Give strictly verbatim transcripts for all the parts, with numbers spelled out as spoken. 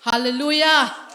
Halleluiah.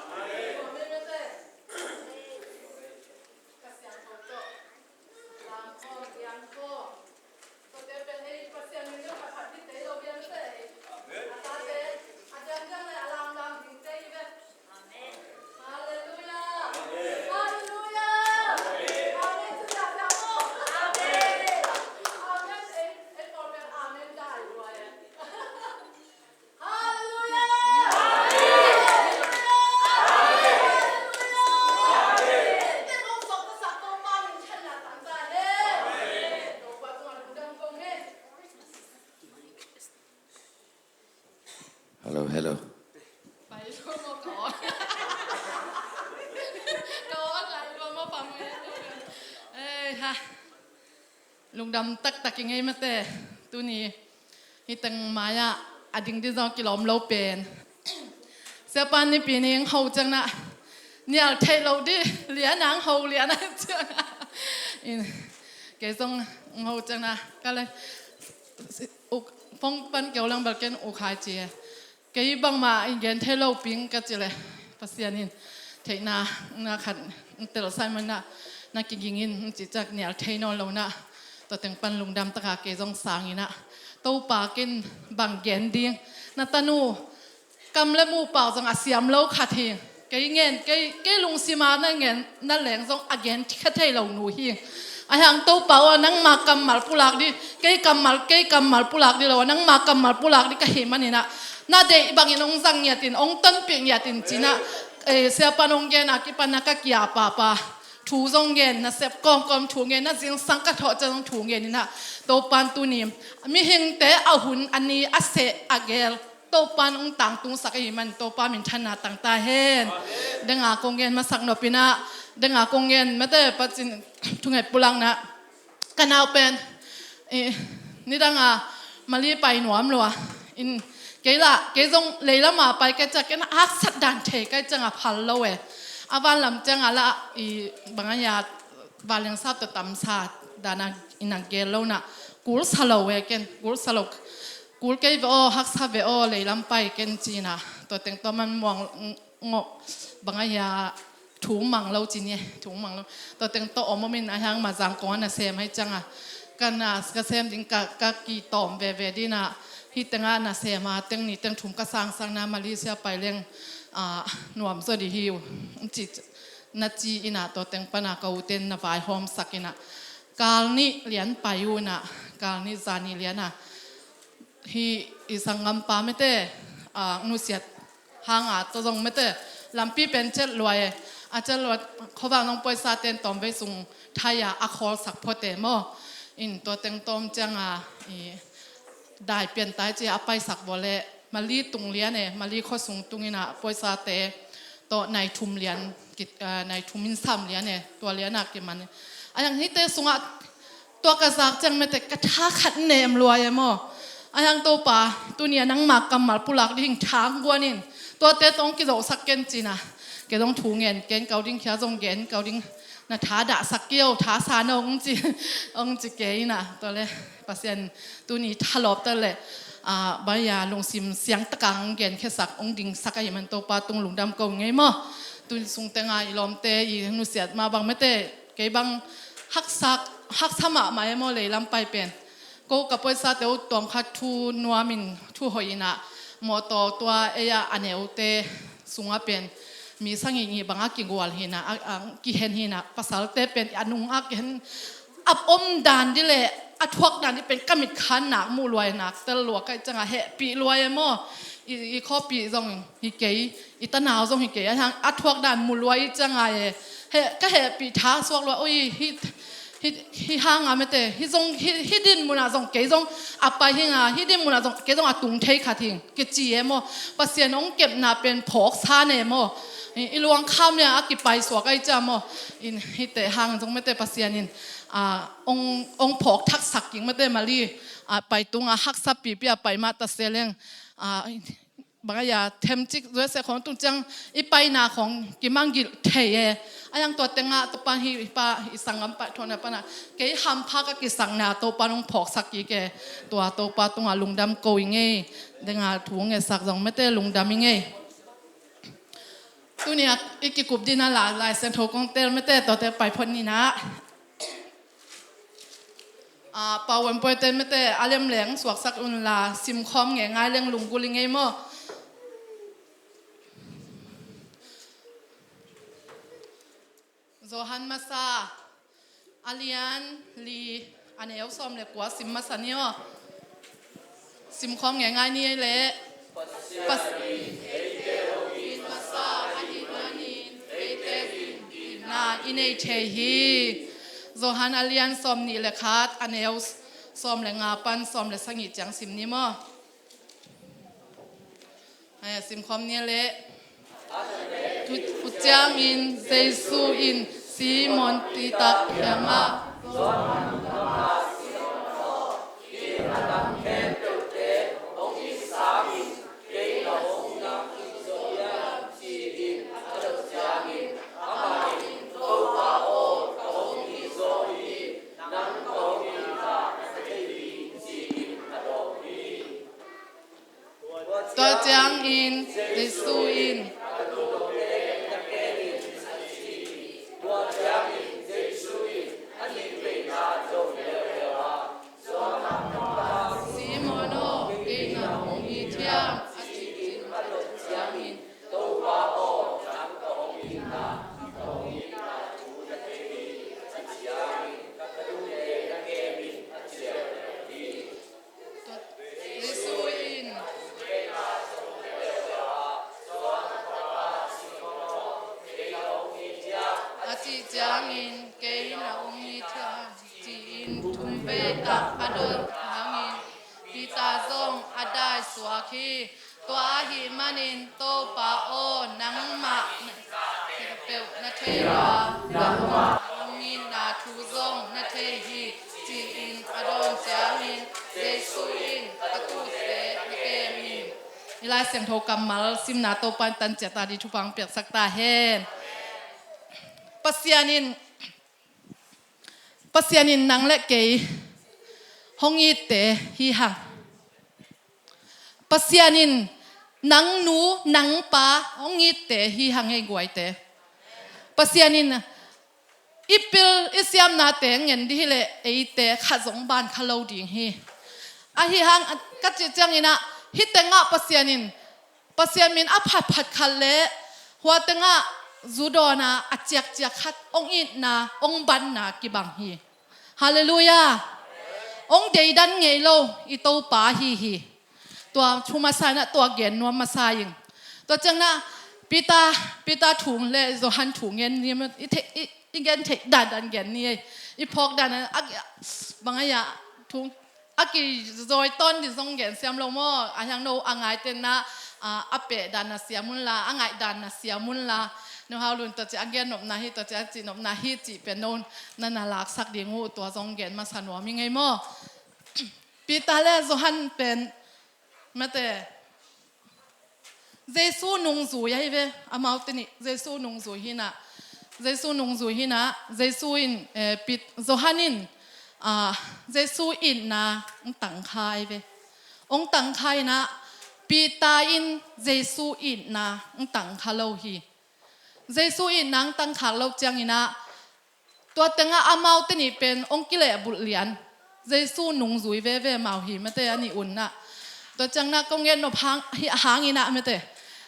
Hello, hello. Lungdam taktak i ngei mate. Tuni hi teng mai-ah a ding ding zong kilawm lo pen. Siapa Nipi ni ang ho ciangin ah nial theih lo ding lian ang ho lian ang ciangin ah. Kei zong ang ho ciangin ah ka le uk phone pan keu lang bel ken uk hai ci e. Kei bangmah i gen thei lo ping ka ci leh Pasian in theihna na khat na tel sai man na na kiging in ci ciang nial thei nawn lo na. Tua teng pan lungdam taka kei zong sang in ah Topa ken bang gen ding na tanu kam le mu pau zong a siam lo khat hi. Kei ngen kei kei lungsima na ngen na leng zong a gen kha thei lo nu hi. A hang Topa aw nangma kammal pulak ding kei kammal kei kammal pulak ding lo nangma kammal pulak ding ka hi man in ah na deih bangin ong zang ngiat in ong tonpih ngiat in ci in ah. Siapa nong gen a kipan na ka kia papa thu zong ngen na sep kawmkawm thu ngen na zingsang ka thawh ciang zong thu ngen in ah Topan tuni mihingte a hun a ni a seh a gel Topan ong tangtungsak ahi man Topa minthanna tangta hen. Denga kong gen masak nopina denga kong gen mate pacin thunget pulakna ka nau pen nidanga Mali pai nuam lua in kei la kei zong leilama pai kai ciang ken haksat dan thei kai cianga phal lo e. A vanlam cianga la i bangaya vanleng sap to tamsa dana ina gel lo na kul sa lo e ken kul sa lo kul kei ve aw haksa ve aw leilam pai ken cina tua teng tua man muang ngok bang a hia thu mang lo ci ni thu mang lo tua teng tua om om in a hiang ma zang kong a na sem hai cianga ka na ka sem ding ka ka ki tawm ve ve dina hi tenga na sem a teng ni teng thum ka sang sang na Malaysia pai leng a nuam zo di hiu ci na ci ina tua teng pana ka u ten na vai hawm sak ina kal ni lian pai u na kal ni za ni lian a hi i sanggam pa mete a nusiat hanga tua zong mete lampi pen cet luai e a cet luai khovang zong poisa ten tawm vei sung thai a a khawl sak phote maw in tua teng tawm cianga i dai pian tai ci a paisak vawh le Mali tung lian e Mali khuasung tung ina poisa te tawh nai thum lian nai thum in sam lian e tua lian a kiman e a yang hite sungah tua ka zak ciang mete ka tha khat nem luai e maw a yang Topa tunia nangma kammal pulak ding thang guan in tuate tawng kizohsak ken cina ke zong thu ngen ken kau ding khia zong gen kau ding na tha dahsak kio tha sa na ong ci ong ci ke ina tua le Pasian tuni thalawp ta le a baya lungsim siang takang gen khesak ong dingsak ahi man Topa tung lungdam ko ngei maw tuni sung tenga i lawmte i nusiat ma bang mete kei bang haksak haksa mahmah e maw leilam pai pen ko ka poisa te u tuam khat thu nuamin thu hoih ina mawtaw tua eia a neute sunga pen mi sangih ngih banga kigual hina kihen hina pasalte pen a nunga kihen a om dan di le a thuak dan di pen ka mit khan nak mu luai nak tel lua kai canga hehpih luai e maw i khawpih zong hi kei i tanau zong hi kei a thuak dan mu luai i canga e ka hehpih tha suak luai ui hi hi hanga mete hi zong hi din muna zong kei zong a pai hinga hi din muna zong kei zong a tung thei khat hing kici e maw Pasian ong kepna pen phawk sa ne maw i luang kham lia a kipai suak ai ca maw in hite hang zong mete Pasian in ong ong phawk thaksak king mete Mali a pai tunga haksa pipi a pai mah ta se leng a bangaya themcik zuese khong tung ciang i paina khong kimangil thei e a yang tua tenga tua pan hi pa i sanggam pai thuana pana kei hampha ka kisakna tua pan ong phawksak kike tua tua pa tunga lungdam ko i ngei denga thu ngesak zong mete lungdam i ngei Tuni a i kikup dina la Lai Siangtho kong tel mete, tawte pai phot nina. Ah, Pau Wan Poi ten mete a lem leng suaksak unla, simkhawm ngei ngai leng lunggulh i ngei maw? Johan masa a lian li, a neu sawm le kua sim masa ni aw. Simkhawm ngei ngai ni ei leh. Pas- na i nei thei hi. Johan a lian sawm nih le khat, a neu sawm le nga pan sawm le sagih ciang sim ni maw? Ai, simkhawm ni leh. Tu, tu ciangin Jesu in Simon Peter kiangah, Tua ciangin Jesu in, Simon aw, kei na hong it hiam? A cih ciangin, Jesu in, a cih ciangin, kei na hong it hiam? Ci-in thum vei tak a dawn hangin Peter zong a dai suak hi. Tua ahih manin, Topa aw, nangmah na peuh na thei a, nangmah hong itna thu zong na thei hi, ci-in a dawn ciangin Jesu in a tuute a kem hi. I Lai Siangtho kammal simna Topa in tan ciat a di thupha hong piaksak ta hen. Pasian in, Pasian in nang le kei hong itte hi hang. Pasian in nang nu, nang pa hong itte hi hang ei guaite. Pasian in i pil i siamnate ngen dih hileh eite khat zong ban kha lo ding hi. Ahi hang ka cih ciangin ah, hih tengah Pasian in, Pasian min a phatphat khat le hua tengah zu dawn a, a ciakciak khat hong itna, hong banna kibang hi. Halleluiah. Hong deidan ngei lo i Topa hi hi. Tua thu masa in ah tua gen nuam masa ing. Tua ciangin ah Peter, Peter thu le Johan thu ngen ni, i, i gen theih dandan gen ni ei. I phawk dandan a, bang a ia thu a kizawi tawn ding zong gen siam lo maw? A hiang no a ngaite in ah, a, a peh dan na siam unla, a ngaih dan na siam unla. No Hau Lun tawh ci a gen nopna hi, tawh ci a cih nopna hi cih pen no na na laksak ding uh, tua zong gen masa nuam i ngei maw? Peter le Johan pen mate, Jesu nungzui ahi ve, amaute nih Jesu nungzui hi in ah, Jesu nungzui hi in ah, Jesu in, eh, Pet-, Johan in, ah, Jesu itna hong tangkha ahi ve. Hong tangkha in ah, Peter in Jesu itna hong tangkha lo hi. Jesu itna hong tangkhak lo ciangin ah, tua tengah amaute nih pen hong kilehbulh lian. Jesu nungzui veve mau hi mate, a nih un ah. Tua ciangin ah kong gen nop hang, hi, hangin ah mate,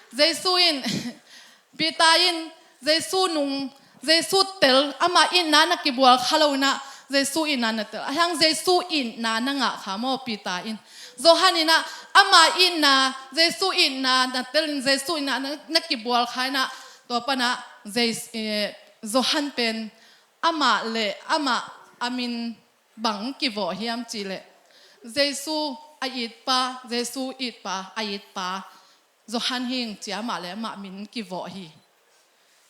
Jesu in, Peter in Jesu nung, Jesu tel, ama itna na kibual kha lo in ah, Jesu itna na tel. A hiang Jesu itna na ngah kha maw Peter in? Johan in ah ama itna, Jesu itna na tel in, Jesu itna na, na kibual kha in ah, tua pan ah Jes-, eh, Johan pen amah le amah a min bang kivawh hiam cih leh, Jesu a itpa, Jesu itpa, a itpa Johan hi ing ci a amah le amah min kivawh hi.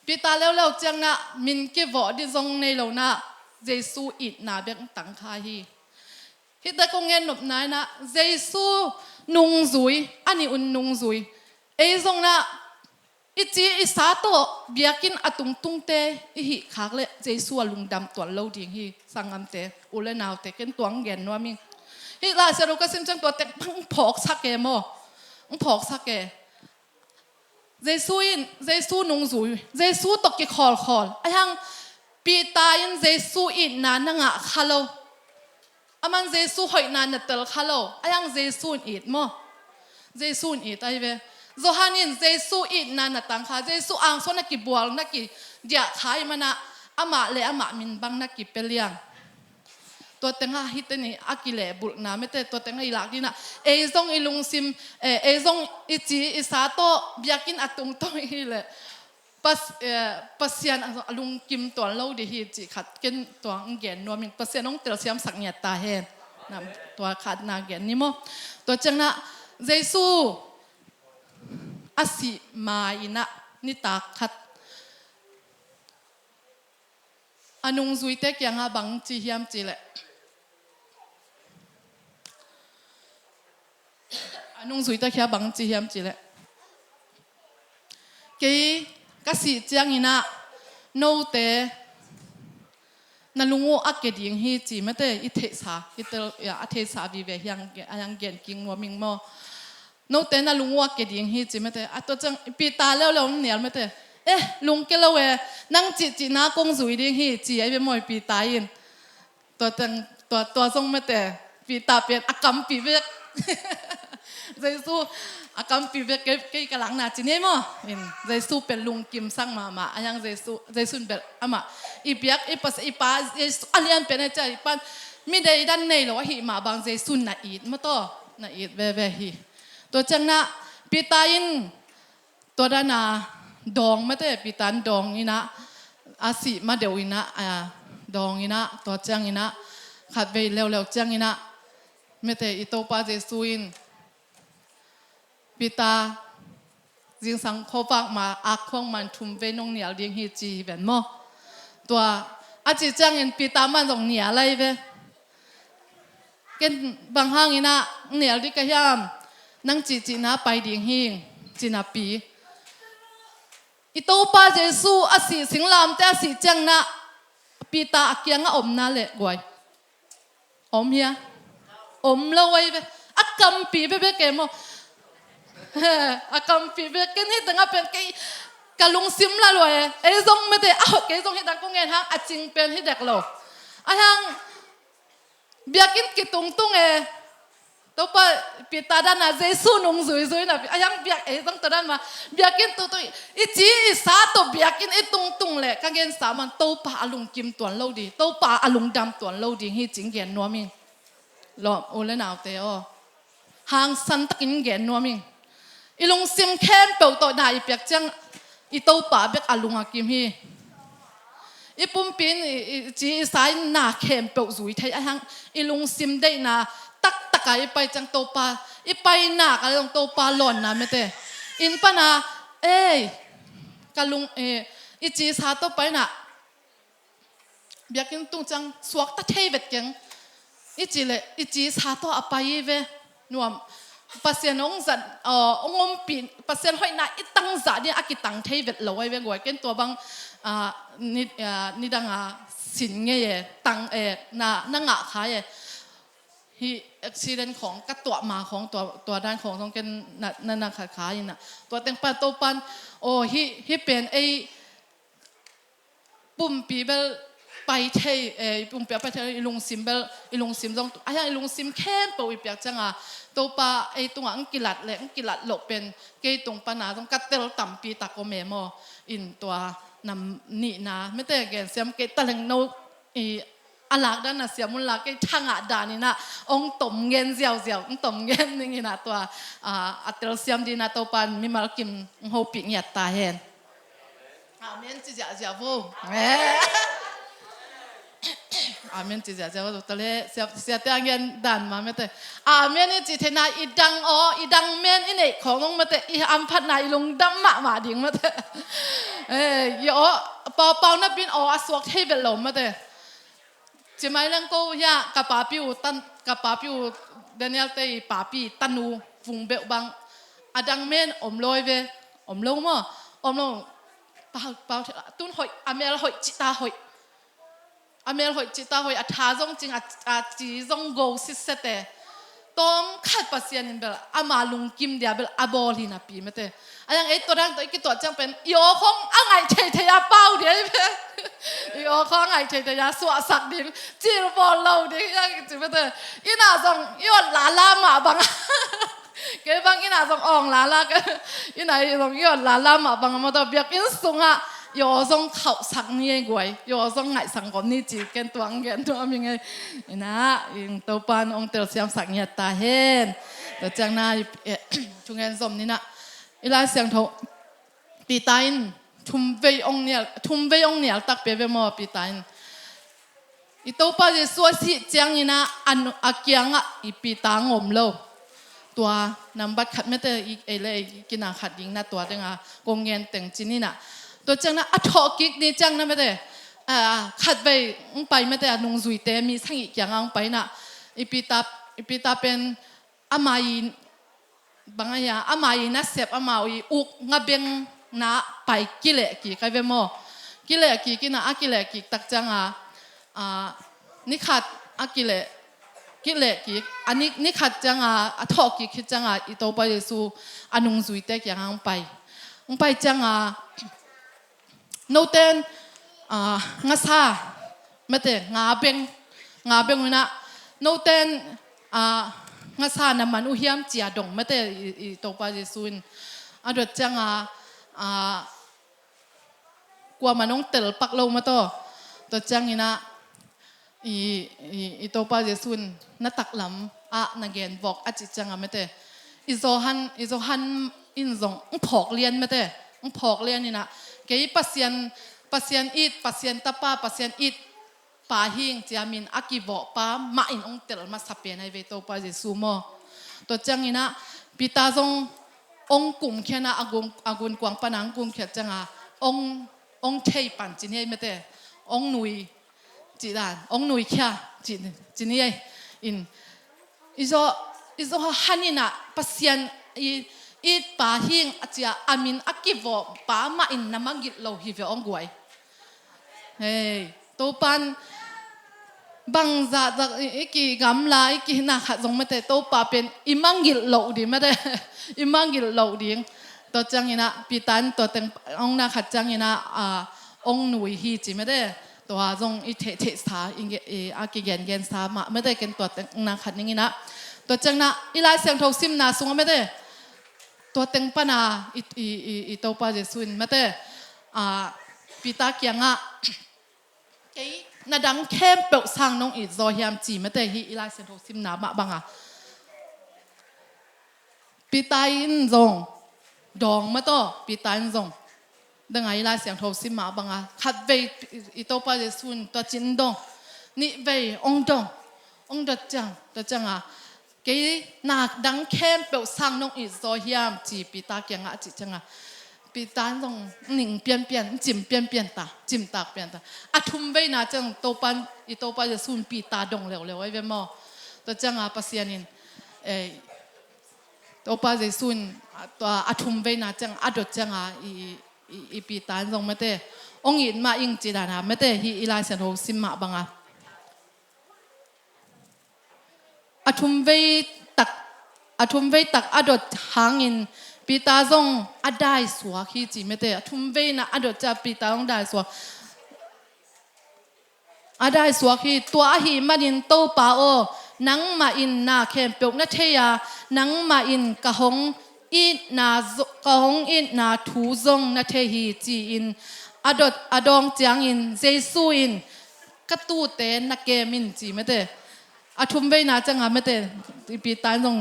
Peter leuleu ciangin ah min kivawh ding zong nei lo in ah, Jesu itna bek tangkha hi. Hihte kong gen nopna in ah, Jesu nungzui, a nih un nungzui. Ei zong in ah, i ci i sa tawh biakinn a tungtungte i hih khak leh Jesu a lungdam tuan lo ding hi, sanggamte, u le naute, ken tua hong gen nuam ing. Hih Lai Siangtho ka sim ciang tua tek bang phawksak e maw? Hong phawksak e. Jesu in, Jesu nungzui, Jesu tawh kikhawlkhawl. Ahi hang Peter in Jesu itna na ngah kha lo. Aman Jesu hoihna na tel kha lo. Ahi hang Jesu in it maw? Jesu in it ahi ve. Johan in Jesu itna na tang kha. Jesu angsuah na kibual, na kidiah kha ahih manin amah le amah min bang na kipia liang. Tua tengah hih teni a kilehbulhna mete, tua tengah i lak dingin ah, ei zong i lungsim, eh, ei zong i ci i sa tawh biakinn a tungtawn i hih leh Pas-, eh, Pasian a lungkim tuan lo ding hi cih khat ken tua hong gen nuam ing. Pasian hong telsiamsak ngiat ta hen. Na, tua khat na gen ni maw? Tua ciangin ah Jesu a sih ma-in ah nitak khat a nungzuite kiangah bang ci hiam cih leh, a nungzuite kiangah bang ci hiam cih leh, kei ka sih ciangin ah note na lung uh a ke ding hi ci mete, i theihsa, i tel, a theihsa vive hiang, a hiang gen king nuam ing maw? Note na lung uh a ke ding hi ci mete. A tua ciang Peter leuleu hong nial mete. Eh, lungke lo e, nang cihcihna kong zui ding hi ci ahi ve maw i Peter in. Tua teng, tua, tua zong mete, Peter pen a kampi bek. Jesu a kampi bek, kei, kei ka lakna ci ni maw? In, Jesu pen lungkimsak mahmah. Ahi hang Jesu, Jesu in bel amah i biak, i pas, i Pa Jesu a lian pen e cia i pan midei dan nei lo ahih mah bang Jesu na it maw taw, na it veve hi. Tua ciangin ah Peter in tua dan a dawng mete, Peter in dawng in ah, a sih ma deuh in ah, a, dawng in ah, tua ciangin ah khatvei leuleu ciangin ah mete, i Topa Jesu in Peter zingsang khuavak ma, ak khuang man thum vei nong nial ding hi ci hi ven maw? Tua a cih ciangin Peter man zong nial ahi ve. Ken bang hangin ah nial ding ka hiam? Nang cihcihna pai ding hi, ci napi. I Topa Jesu a sih singlamteh a sih ciangin ah Peter a kiangah omna leh guai. Om hia? Om lo ahi ve. A kampi bekbek e maw? A kampi bek. Ken hih tengah pen kei ka lungsim la lua e. Ei zong mete, a hoih kei zong hih teng kong ngen hang a cing pen hi dek lo. Ahi hang biakinn kitungtung e. Topa Peter dan a Jesu nung zuizui na, ahi hang biak, ei zong tua dan mah. Biakinn tungtung i ci i sa tawh biakinn i tungtung leh ka gensa man Topa a lungkim tuan lo ding, Topa a lungdam tuan lo ding hi cih gen nuam ing. Lawm u le naute aw, hangsan takin gen nuam ing. I lungsim khempeuh tawh na i piak ciang i Topa bek a lung a kim hi. I pumpi in i, i ci i sa in na khempeuh zui thei, ahi hang i lungsim deihna taktak a i pai ciang Topa, i paina ka zong Topa lawnna mete. Inn pan a, ei, ka lung, eh, i ci i sa tawh paina biakinn tung ciang suakta thei vet keng. I ci leh i ci sa tawh a pai hi ve. Nuam. Pasian hong zat, aw, hong ompih, Pasian hoihna i tang zah ding a kitang thei vet lo ahi ve guai. Ken tua bang, ah, ni, ah, nidang a sin ngei e, tang e, na, na ngah kha e. Hih accident khawng ka tuah ma khawng, tua, tua dan khawng zong ken na, na, na kha kha in ah. Tua teng pan Topan, aw, hih, hih pen ei pumpi bel pai thei, eh, i pumpi a pai thei, i lungsim bel, i lungsim zong, ahi hang i lungsim khempeuh i piak ciang a, Topa ei tungah hong kilat leh hong kilat loh pen kei tung pan a zong ka tel tampi tak om e maw? In tua nam nihna mete gen siam kei ta leng no, i a lak dan a siam un la kei thangah dan in ah hong tom ngen ziauziau, hong tom ngen ning in ah tua, ah, a tel siam ding in ah Topan mimal kim hong hopih ngiat ta hen. Amen ci ziahziah vo. Eh. Amen ci ziahziah vo. Tale, sia, siate a ngen dan mah mete. Amen i ci theihna i dang aw, i dang men i neih khawng zong mete, i hamphatna i lungdam mahmah ding mete. Eh, i aw, paupau na bin aw a suak thei vet lo mete. Ci mai leng ko hia, ka papi u tan, ka papi u Daniel te i papi tanu vung beuh bang. A dang men om lo ve, om lo maw, om lo. Pau, pau, tun hoih, a mel hoih, cih ta hoih. A mel hoih, cih ta hoih, a tha zong cing, a, a ci zong go sitset e. tawm khat Pasian in bel ama lungkim dia bel a bawl hi napi mate. A yang ei tua dan tawh i kituah ciang pen i aw khawng a ngaih theithei a pau dia i bel. I aw khawng a ngaih theithei a suahsak ding, cil bawl lo ding, yang i ci mate. Inn ah zong i ot lala mah bang a. Kei bang inn ah zong awng lala, inn ah zong i ot lala mah bang a maw, tua biakinn sungah i aw zong khauhsak ni ei guai, i aw zong ngaihsak ngawm ni ci ken tua ang gen tua ming ei. Inn ah inn Topa in hong telsiamsak ngiat ta hen. Tua ciang na i, eh, thungen zom ni na. I Lai Siangtho Peter in thum vei hong nial, thum vei hong nial takpi ve maw Peter in. I Topa Jesu a sih ciangin ah a nu-, a kiangah i Peter hong om lo. Tua nambat khat mate i, ei le ei kina khat ding na tua ding a kong gen teng ci ni na. Tua ciang na a thawh kik ni ciang na mate, a, khat vei hong pai mate a nungzuite mi sagih kiangah hong pai na. I Peter, i Peter pen ama i bang a hia, ama i nasep, ama i uk ngabeng na pai kileh kik ai ve maw. Kileh kik ina a kileh kik tak ciang a, a, ni khat a kileh, kileh kik, a ni, ni khat ciang a, a thawh kik khit ciang a, i Topa Jesu a nungzuite kiangah hong pai. Hong pai ciang a, noten, ah, ngasa, mate, nga beng, nga beng ina, noten, ah, ngasa na man uh hiam cia dong, mate, i, i Topa Jesu in. A dot ciang a, ah, kuaman hong tel pak lo maw taw. Tua ciang ina, i, i, i Topa Jesu in na taklam ah na gen vok a cih ciang a mate. I Johan, i Johan in zong hong phawk lian mate. Hong phawk lian ina. Kei Pasian, Pasian it, Pasian tapa, Pasian it pa hing cia min a kivawh pa mah in hong tel masa pen ai ve Topa Jesu maw. Tua ciang ina Peter zong hong kumkhia na a gun, a gunkuang pana hong kumkhia ciang a hong, hong thei pan ci ni ai mate. Hong nui cih dan, hong nuikhia, ci, ci ni ei. In, i Zo, i Zo han ina Pasian i, i pa hing a cia a min a kivawh pa mah in na mangilh lo hi ve hong guai. Hei, Topan bangzah zah i, i kigamla, i kihina khat zong mate, Topa pen i mangilh loh ding mate, i mangilh loh ding. Tua ciang ina, Peter in tua teng hong na khat ciang ina, a, hong nui hi ci mate. Tua zong i theihtheihsa, i, i, a kigengensa mah mate ken tua teng na khat ning ina. Tua ciang na, i Lai Siangtho simna sungah mate. Tua teng pana i, i, i, i Topa Jesu in mate. A, Peter kiangah, kei na dang khempeuh sang nong it zaw hiam ci mate hi i Lai Siangtho simna mah banga. Peter in zong dawng maw taw, Peter in zong. Dang a i Lai Siangtho sim mah banga khatvei i Topa Jesu in tua cin dong. Nihvei ong dong. Ong dot ciang, dot cianga kei na dang khempeuh sang nong it zaw hiam ci Peter kiangah a cih cianga Peter in zong ning pianpian, cim pianpian ta, cimtak pian ta. A thumveina ciang Topa, i Topa Jesu in Peter dong leuleu ai ve maw. Tua cianga Pasian in, eh, Topa Jesu in a, tua, a thumveina ciang a dot cianga i, i, i Peter in zong mate ong it mah ing ci dana mate hi i Lai Siangtho sim mah banga. A thumvei tak, a thumvei tak a dot hangin Peter zong a daisuak hi ci mate. A thumveina a dot ciang Peter zong daisuak. A daisuak hi. Tua ahih manin Topa aw, nangmah in na khempeuh na thei a, nangmah in ka hong itna zo-, ka hong itna thu zong na thei hi ci-in a dot, a dawng ciangin Jesu in ka tuute na kem in ci mate. A thumveina cianga mate, i Peter in zong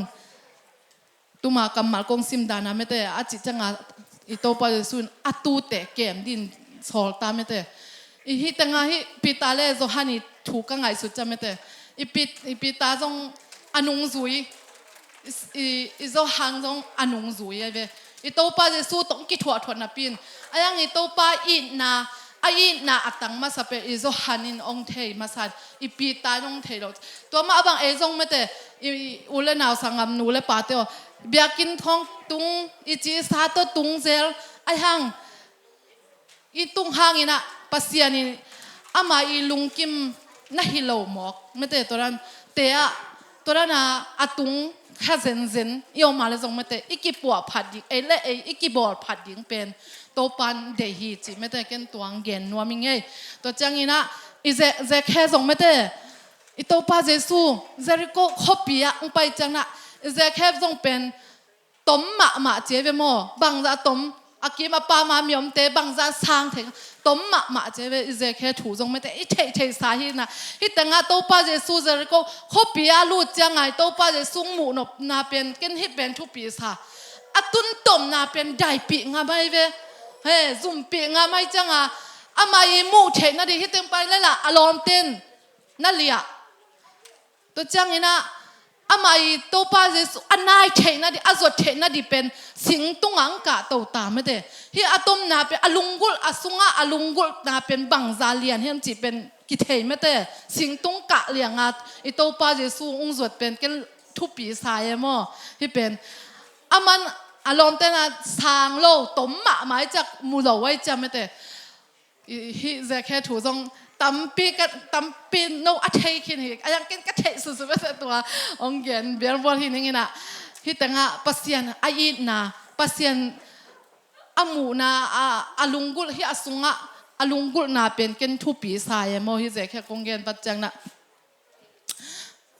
tuma kammal kong sim dana mate, a cih cianga i Topa Jesu in a tuute kem din sawl ta mate. I hih tenga hih Peter le Johan i thu ka ngaihsut cia mate. I Pet-, i Peter zong a nungzui, i, i, i Johan zong a nungzui ai ve. I Topa Jesu tawh kithuahthuah napi in. A yang i Topa itna, a itna a tang masa pen i Johan in ong thei masa, i Peter in ong thei lo. Tua mah bang ei zong mate, i, i u le nau sanggam nu le pate aw. Biakinn khawng tung, i ci i sa tawh tung zel. Ai hang, i tung hangin ah Pasian in ama i lungkim na hi lo mawk. Mate tua dan, te ah, Tua dana a tung kha zenzen i om a le zong mate, i kipuah phat ding, ei le ei i kibawl phat ding pen Topan deih hi cih mate, ken tuang gen nuam i ngei. Tua cianginah i Ze-, Zekhe zong mate, i Topa Jesu Jericho khuapi ah hong pai cianginah i Zekhe zong pen tom mahmah cia ve maw? Bangzah tom, a kim a pam a mi omte bangzah sang thei, tom mahmah cia ve. I Zekhe thu zong mate i theihtheihsa hi na. Hih tengah Topa Jesu Jericho khuapi ah lut ciangah i Topa Jesu muh nopna pen ken hih pen thupisa. A tuntomna pen daipih ngam ai ve. He, zumpih ngam ai ciangah amah i muh theihna dih hih teng pai le lah a lawmten na liah. Tua cianginah amah i Topa Jesu a nai theihna dih, a zuat theihna dih pen singtungah hong kahto ta mate. Hih a tomna pen a lunggulh, a sungah a lunggulhna pen bangza lian hiam cih pen kithei mate. Singtung kah liangah i Topa Jesu hong zuat pen ken thupisa e maw? Hih pen aman a lawmten a sang lo, tom mahmah ai ciah, mu lo ai ciah mate. I, hih Zekhe thu zong tampi ka, tampi no a thei khin hi. A yang ken ka theih susu bese tua hong gen bialbual hi ninginah. Hih tengah Pasian a itna, Pasian a muhna, a, a lunggulh, hih a sungah a lunggulhna pen ken thupisa e maw? Hih Zekhe kong gen vat cianginah.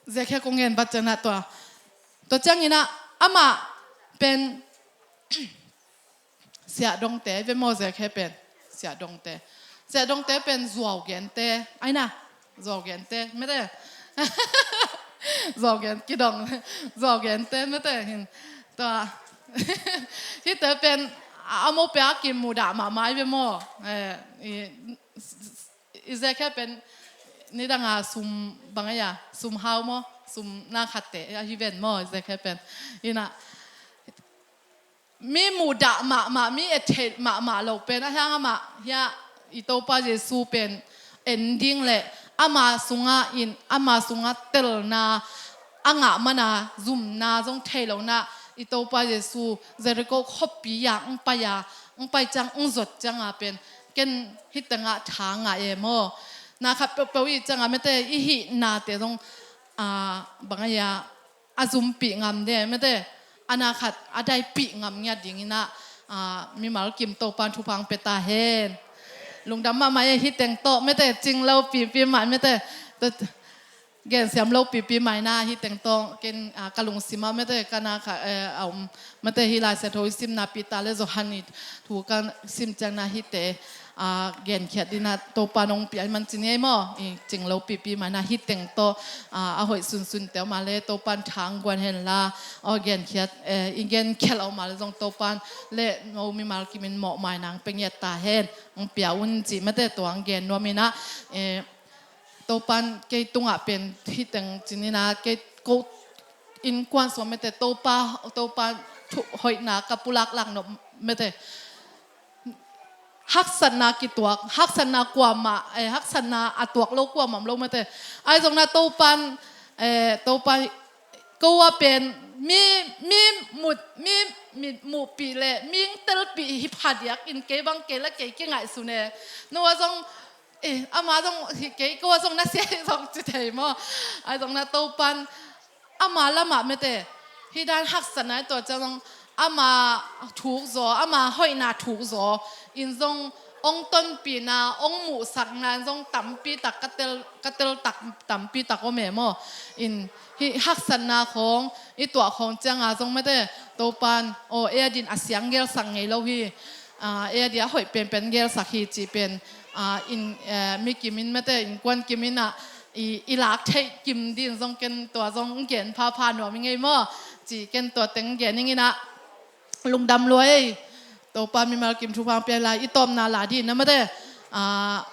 Zekhe kong gen vat cianginah tua. Tua cianginah amah pen Siahdongte ve maw, Zekhe pen? Siahdongte. Siahdongte pen zuaugente. Ai na, zuaugente mate. Zuaugen kidong. Zuaugente mate hin. Tua. Hihte pen a, a mawh pia a kimudah mahmah ai ve maw? Eh, i, i Zekhe pen nidanga sum bang ai a, sum hau maw? Sum na khatte ahi ven maw, i Zekhe pen. Inah mi mudah mahmah, mi ettheih mahmah lo pen a hiang amah hiah i Topa Jesu pen en ding le ama sungah in, ama sungah telna a ngah mana zumna zong thei lo na, i Topa Jesu Jericho khuapi ah hong pai a, hong pai ciang hong zuat cianga pen ken hih tengah tha ngah e maw? Na khat peuhpeuh i cianga mate i hihnate zong, ah, bang ai a, a zumpih ngam de mate, a na khat a daipih ngam ngiat dinginah, ah, mimal kim Topan thupha hong pia ta hen. Lungdam mahmah e, hih teng tawh mate, cing lo pipi mah mate. Tua, gensiam lo pipi mah inah hih teng tawh ken, ah, ka lungsim ah mate, ka na khat, eh, a om mate, hih Lai Siangtho i simna Peter le Johan i thu ka sim ciangna hihte, ah, genkhiat dinah Topa nong pia i man ci ni ei maw? I cing lo pipi mah inah hih teng tawh, ah, a hoih sunsunte om a le Topan tha hong guan hen la, aw genkhiat, eh, i genkhiat om a le zong Topan le no mimal kimin mawhmai nang pia ngiat ta hen, hong pia un cih mate tuang gen nuam inah, eh, Topan kei tungah pen hih teng ci ni na, kei ko innkuan sung mate Topa, Topa thu hoihna ka pulak lak nop mate. Haksatna kituak, haksatna kuamah, eh, haksatna a tuak lo kuamah om lo mate. Ai zong na Topan, eh, Topa ko a pen mi, mi mut, mi, mi muhpih le mi telpih hi phadiak in kei bang kei le kei kingaihsun e. No a zong, eh, ama zong hi kei, ko a zong na sia hi zong ci thei maw? Ai zong na Topan ama lamah mate, hih dan haksatna i tuah ciang zong ama thuk zaw, ama hoihna thuk zaw in zong hong tonpihna, hong muhsakna in zong tampi tak ka tel, ka tel tak, tampi tak om e maw? In hih haksatna khawng i tuah khawng cianga zong mate, Topan aw, ei a din a siang gelsak ngei lo hi. Ah, ei a dia hoih penpen gelsak hi cih pen, ah, in, eh, mi kimin mate, innkuan kimin ah i, i lak theih kim din zong ken tua zong gen phapha nuam i ngei maw? Cih ken tua teng gen ing inah lungdam lua ei. Topa mimal kim thupha pia lai i tawpna la din na mate. Ah,